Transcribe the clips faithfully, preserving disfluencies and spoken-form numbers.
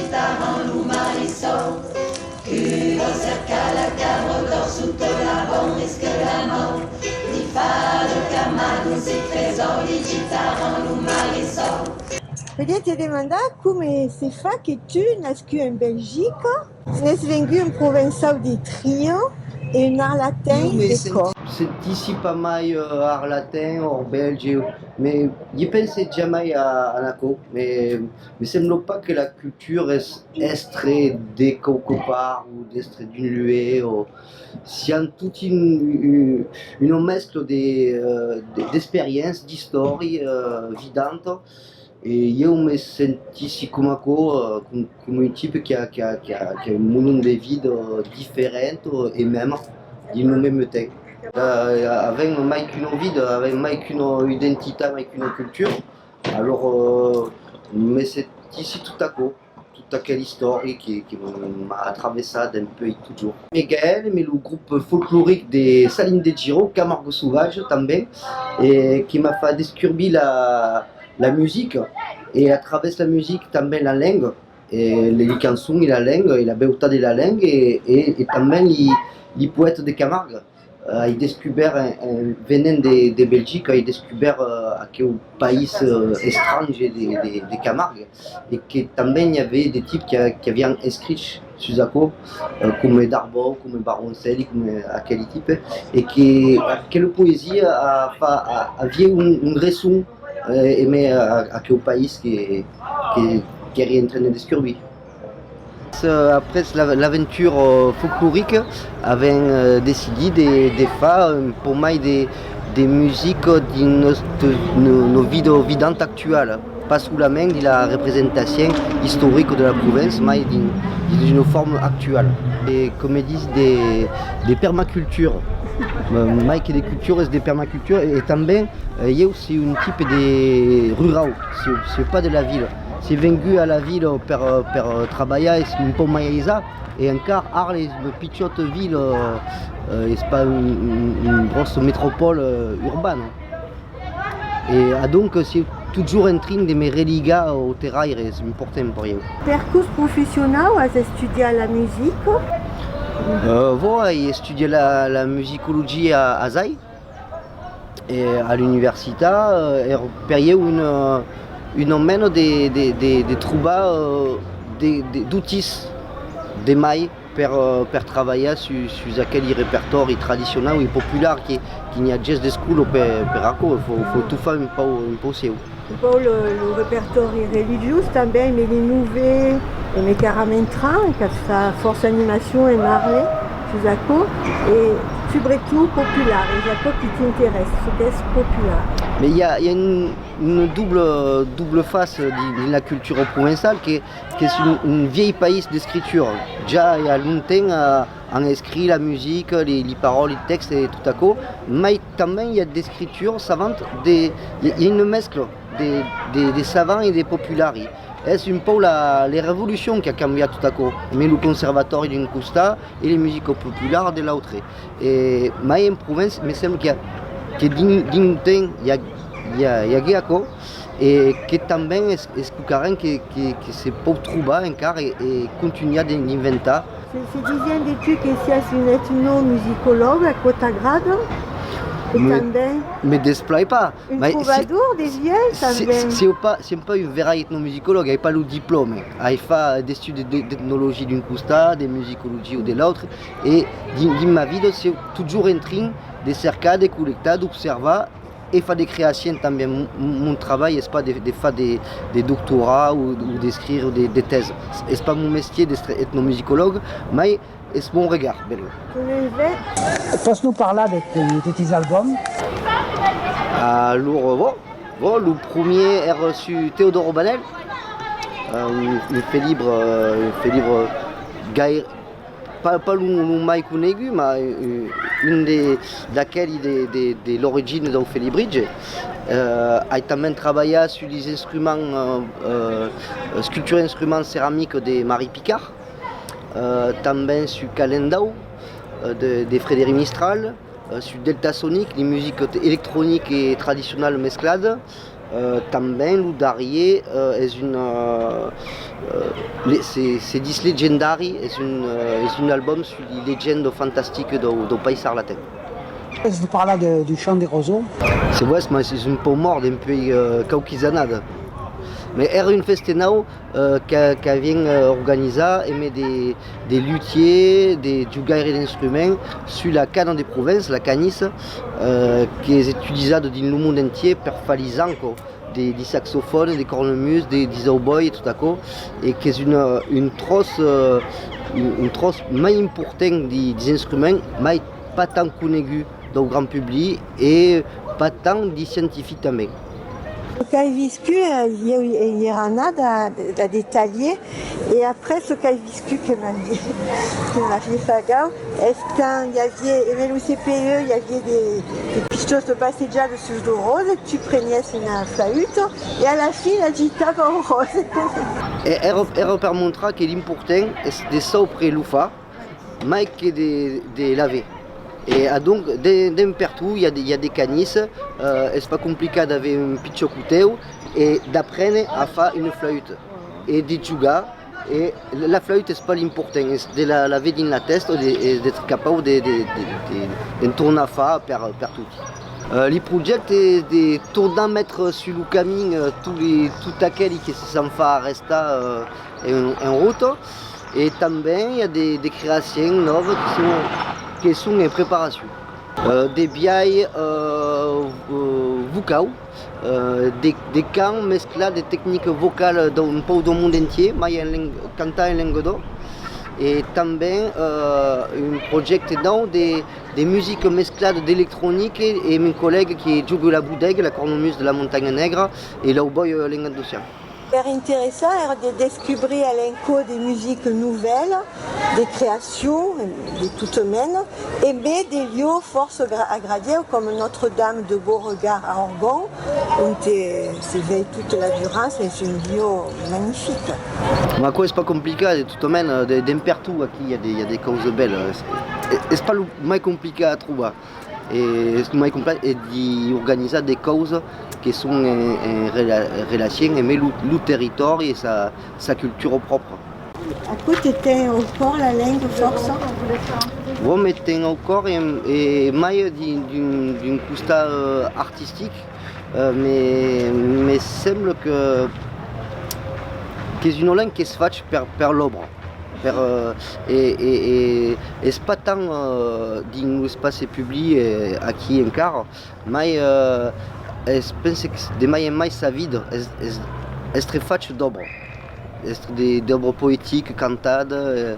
Taran lo marissòu, que va cercar la cabra d'òr sota la bamesca de la mòu, li fa de camadons e tresòrs, li gitaran lo marissòu. Voliá te demandar coma se fa que tu, nascut en Belgica, n'ès vengut un provençau de tria e un arlatin de còr. Sentissi pas mai, eh, arlatin, òr belge, me, i pense jamai a, a aquò, me, me sembla pas que la cultura es èstre de quauque part o d'èstre d'un luec, o siam tot un, un, una mescla de, eh, de, d'experiéncias, d'istòria, eh, vidanta, e ieu me sentissi coma aquò, eh, com, coma un tipe qui a, qui a, qui a, qui a un molon de vida diferent, eh, e mèma dins lo mème temps. Eh, avèm mai qu'una vida, avèm mai qu'una identitat, mai qu'una cultura, alora, eh, me sentissi tot aquò, tota aquela istòria que, que m'a traversat dempuèi totjorn. Me Gaël, me lo grop folcloric de Salines de Giraud, Camargue Sauvage tanben, e que m'a fach descubrir la, la musica, e a travèrs la musica tanben la lenga, e li, li cançons e la lenga, e la beutat de la lenga, e, e, e tanben li, li poètas de Camargue. Eh, ai descubèrt, en, en venent de, de Belgica, ai descubèrt, eh, aqueu país, eh, estrange de, de, de Camargue, e que tanben i avè de tipes qui a-, qui avián escrich sus aquò, eh, coma Darboux, coma Baroncelli, coma aqueli tipes, e que aquela poesia a fa-, a, aviá un, un resson, eh, emé a, a aqueu país que, que, qu'èri en tren de descubrir. Eh, après la, l'aventura folclorica, avèm, eh, decidit de, de far un pauc mai de, de musica dins nòstra, no, no vida vidanta actuala, pas solament dins la representacion istorica de la Provença, mai dins, dins una forma actuala. E, coma ditz, de, de permacultura, eh, mai que de cultura, es de permacultura, e, e tanben, eh, ieu siáu un tipe de rurau, siáu, siáu pas de la vila. Siáu vengut a la vila per, per trabalhar, es un pauc mai aisat, e encara ara es una pichòta vila, eh, es pas un, un, un gròssa metropòla, eh, urbana. E adonc siáu totjorn en trin de me religar au terraire, es important per ieu. Percors professionau, as estudiat la musica? Eh, vò, ai estudiat la, la musicologia a, a Zai. E a l'universitat, eh, èra per ieu una, una mena de, de, de, de trobar, eh, de, de, d'utís de mai per, eh, per trabalhar sus, sus aqueli repertòris tradicionaus e populars que, que n'i a ges d'escola per, per aquò, fau, fau tot far un pauc, un pauc sieu. Un pauc lo, lo repertòri religiós tanben, emé li novèls, emé Caramentran, qu'a fach fòrça animacion en Arlés sus aquò, e subretot popular, es aquò qui t'interèssa, çò qu'es popular. Mès i a, i a un, una dobla, dobla faça dins, dins la cultura provençala, que, qu'es un, un vielh país d'escritura. Ja i a longtemps, eh, an escrit la musica, li, li paròlas, li tèxtes e tot aquò, mai tanben i a d'escritura savanta, de, i a, i a una mescla de, de, de savant e de populari. Es un pauc la, la revolucion qu'a cambiat tot aquò, emé lo conservatòri d'un costat e la musica populara de l'autre. E mai en Provença, me sembla que, que dins, dins un temps i a, i a, i aguèt aquò, e que tanben es, es quauquarren que, que, que se pòu trobar encara e, e contunhar de l'inventar. Se, se disián de tu que siás un etnomusicològ, aquò t'agrada? E tanben me desplai pas. Un trobador de vielhs, tanben. Siáu pas, siáu pas un verai etnomusicològ, ai pas lo diplòma. Ai fach d'estudis de, d'etnologia d'un costat, de musicologia de l'autre, e dins, dins ma vida siáu totjorn en trin de cercar, de collectar, d'observar, e far de creacion tanben. Mon, mon trabalh es pas de, de far de, de doctorat o, o d'escriure de, de tèsas. Es pas mon mestier d'èstre etnomusicològ, mai es mon regard, belèu. Pòs nos parlar de, de, de tes albums? Alora, bon, bon, lo premier èra sus Teodoro Banel, eh, un, un felibre, eh, un felibre gaire, pas, pas lo, lo mai conegut, mas, eh, un de, d'aqueli de, de, de l'origina dau felibritge. Eh, ai tanben trabalhat sus lis instruments, eh, eh, sculptura instruments ceramics de Marie Picard, eh, tanben sus Calendau, eh, de, de Frederic Mistral, eh, sus Delta Sonic, li musica electronica e tradicionala mesclada, Euh, tanben lo darrier, euh, es un, euh, euh, le-, se, se ditz Legendari, es un, euh, es un album sus li legendas fantasticas dau, dau país sarlatenc. Es de parlar de, du chant des roseaux. Se vòs, mas es un pauc mòrt dempuèi, euh, quauquis annadas. Mas èra un festenau, euh, qu'a-, qu'avián, euh, organizat emé de, de lutiers, de jogaires d'instruments, sus la cana de Provença, la canissa, euh, qu'es utilizada dins lo mond entièr per far li zancas de, de saxofòne, de cornemuses, de, de hautbois e tot aquò, e qu'es un, un tròç, euh, un, un tròç mai important de, de l'instrument, mai pas tan conegut dau grand public e pas tant di scientifics tanben. Lo qu'ai viscut, eh, ieu i èra anada a, a de talhiers, e après lo qu'ai viscut que m'aviá, que m'aviá fagau, es quand i aviá, emé lo C P E, i aviá de, de pichòts de passejada sus lo ròse, tu preniás una flaüta e a la fin l'agitava au ròse. E èra, èra per montrar que l'important es de saupre lo far, mai que de, de l'aver. E adonc, de, d'en pertot, i a de, i a de canissas, eh, es pas complicat d'aver un pichòt cotèu e d'aprene a far una flaüta e de jogar. E la flaüta es pas l'important, es de la, l'aver dins la tèsta e de, e d'èstre capau de, de, de, de, d'en tornar far per, per tot. Eh, li projèctes es de tornar metre sus lo camin, eh, tot li, tot aqueli que se son fach arrestar, eh, en, en rota, e tanben i a de, de creacions nòvas que son, que son en preparacion. Euh, de biais, euh, euh, vocau, euh, de, de cant mesclat de tecnicas vocalas d'un pauc dau mond entièr, mai en leng-, cantar en lenga d'òc, e tanben, euh, un projècte nòu de, de musica mesclada d'electronica e, e mon collèga que joga la bodega, la Cornemuse de la Montanha Negra, e l'hautbois, euh, lengadocian. Èra interessant, èra de descubrir a l'encòp de musica novèla, de creacion de tota mena, e mai de lieu fòrça gra-, agradieu, coma Notre-Dame de Beauregard a Orgon, onte se vei tota la Durance, es un lieu magnific. Mas aquò es pas complicat, de tota mena, de, d'en pertot aquí i a de, i a de causas bèlas. Es, es pas lo mai complicat a trobar. E es mai complet, e d'organizar de causas que son en, en rela-, relacion emé lo, lo territòri e sa, sa cultura pròpra. Aquò te ten au còr la lenga fòrça? Bon, me ten au còr e, e mai d'un, d'un, d'un costat, eh, artistic, eh, me, me sembla que, qu'es una lenga qu'es fach per, per l'òbra. Per, eh, e, e, e es pas tant, eh, dins l'espaci public, eh, aquí encara, mai, eh, es, pense que de mai en mai sa vida es, es èstre fach d'òbra, èstre de, d'òbra poetica, cantada, eh,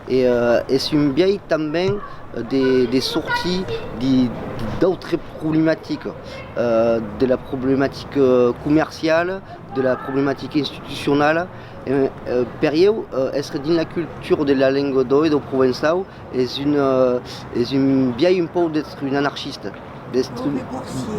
e, eh, es un biais tanben de, de sortir de, d'autras problematicas, eh, de la problematica comerciala, de la problematica institucionala, eh, eh, per ieu, eh, èstre dins la cultura de la lenga d'òc e dau provençau es un, eh, es un biais un pauc d'èstre un anarchista, d'èstre,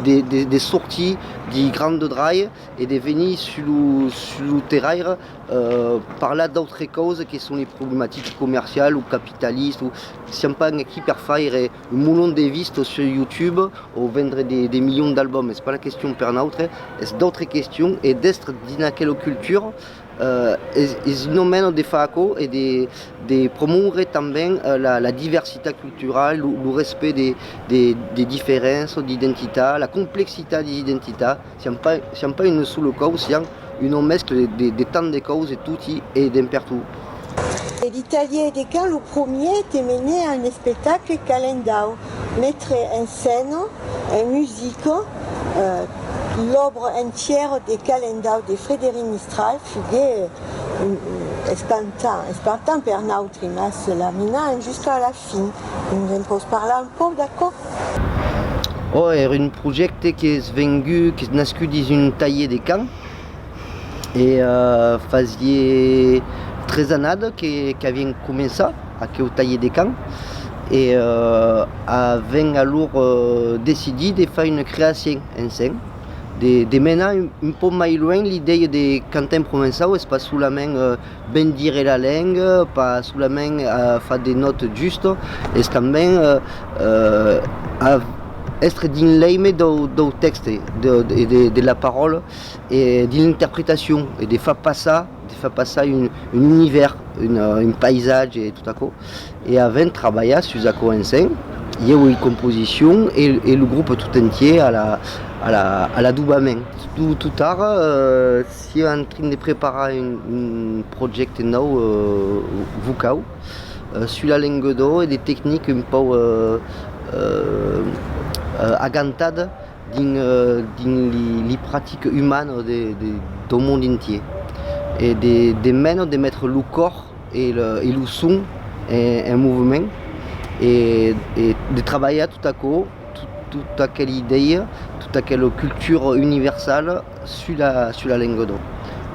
de, de, de sortir di grandas dralhas e de venir sus lo, sus lo terraire, eh, parlar d'autras causas que son li problematicas comercialas o capitalistas. O, siam pas aquí per faire un molon de vistas sus YouTube o vendre de, de milions d'albums, es pas la question per nautres, es d'autras questions, e d'èstre dins aquela cultura, eh, es, es una mena de far aquò e de, de promoure tanben, eh, la, la diversitat culturala, lo, lo respècte de, de, de diferenças d'identitat, la complexitat d'identitat. Siam pas, siam pas una sola causa, siam una mescla de, de, de tant de causas, toti e d'en pertot. E l'atelier de cant, lo premier, te menè a un espectacle calendau, metre en scèna, en musica, eh, l'òbra entièra de calendau de Frederic Mistral, fuguèt, eh, espantant, espantant per nautres, mas la menam jusca a la fin. Nos en pòs parlar un pauc d'aquò? Ò, èra un projècte qu'es vengut, qu'es nascut dins un talhièr de cant. E, eh, fasiá tres annadas que, qu'aviam començat aqueu talhièr de cant. E, eh, avèm alora, eh, decidit de far una creacion ensems, de, de menar un, un pauc mai luènh l'idèia de cantar en provençau, es pas solament, eh, ben dire la lenga, pas solament, eh, far de nòtas justas, es tanben, eh, eh, av-, Èstre dins l'èime dau, dau tèxte, de, de, de, de la paròla, e dins l'interpretacion, e de far passar, de far passar un, un univèrs, un, un païsatge e tot aquò. E avèm trabalhat sus aquò ensems, ieu en composicion e, e lo grop tot entièr a la, a la, a l'adobament. Tot, tot ara, eh, siam en trin de preparar un, un projècte nòu, eh, vocau, eh, sus la lenga d'òc e de tecnic un pauc, eh, eh, eh, agantada dins, eh, dins li, li practicas umanas de, de, dau mond entièr. E de, de mena de metre lo còr e le, e lo son en, en movement e, e de trabalhar tot aquò, tot, tota aquela idèia, tota aquela cultura universala sus la, sus la lenga d'òc.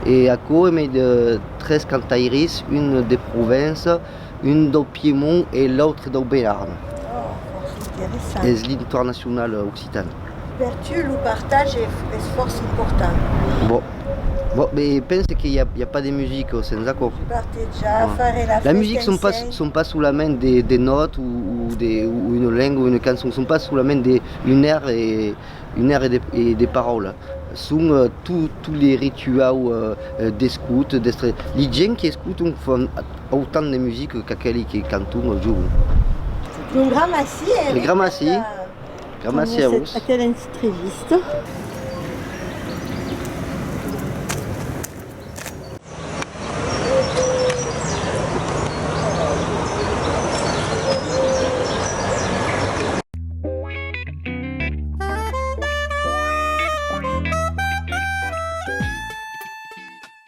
E aquò emé de tres cantairis, un de Provença, un dau Piemont e l'autre dau Bearn. Oh, fòrça interessant. Es l'imn nacional occitan. Per tu, lo partatge es, es fòrça important. Bon. Bon, ben, pense que i a, i a pas de musica sens aquò. Partejar, far la fèsta ensems. La musica son pas, son pas solament de, de nòtas o, o de, o una lenga o una cançon, son pas solament de un èr e, un èr e de, e de paraulas. Son, eh, tot, tot li rituaus, eh, eh, d'escota, d'èstre. Li gents qui escotan fan autant de musica qu'aqueli que cantan al jorn. Donc, gramací, eh, gramací. Gramací a vos. Aquela entrevista.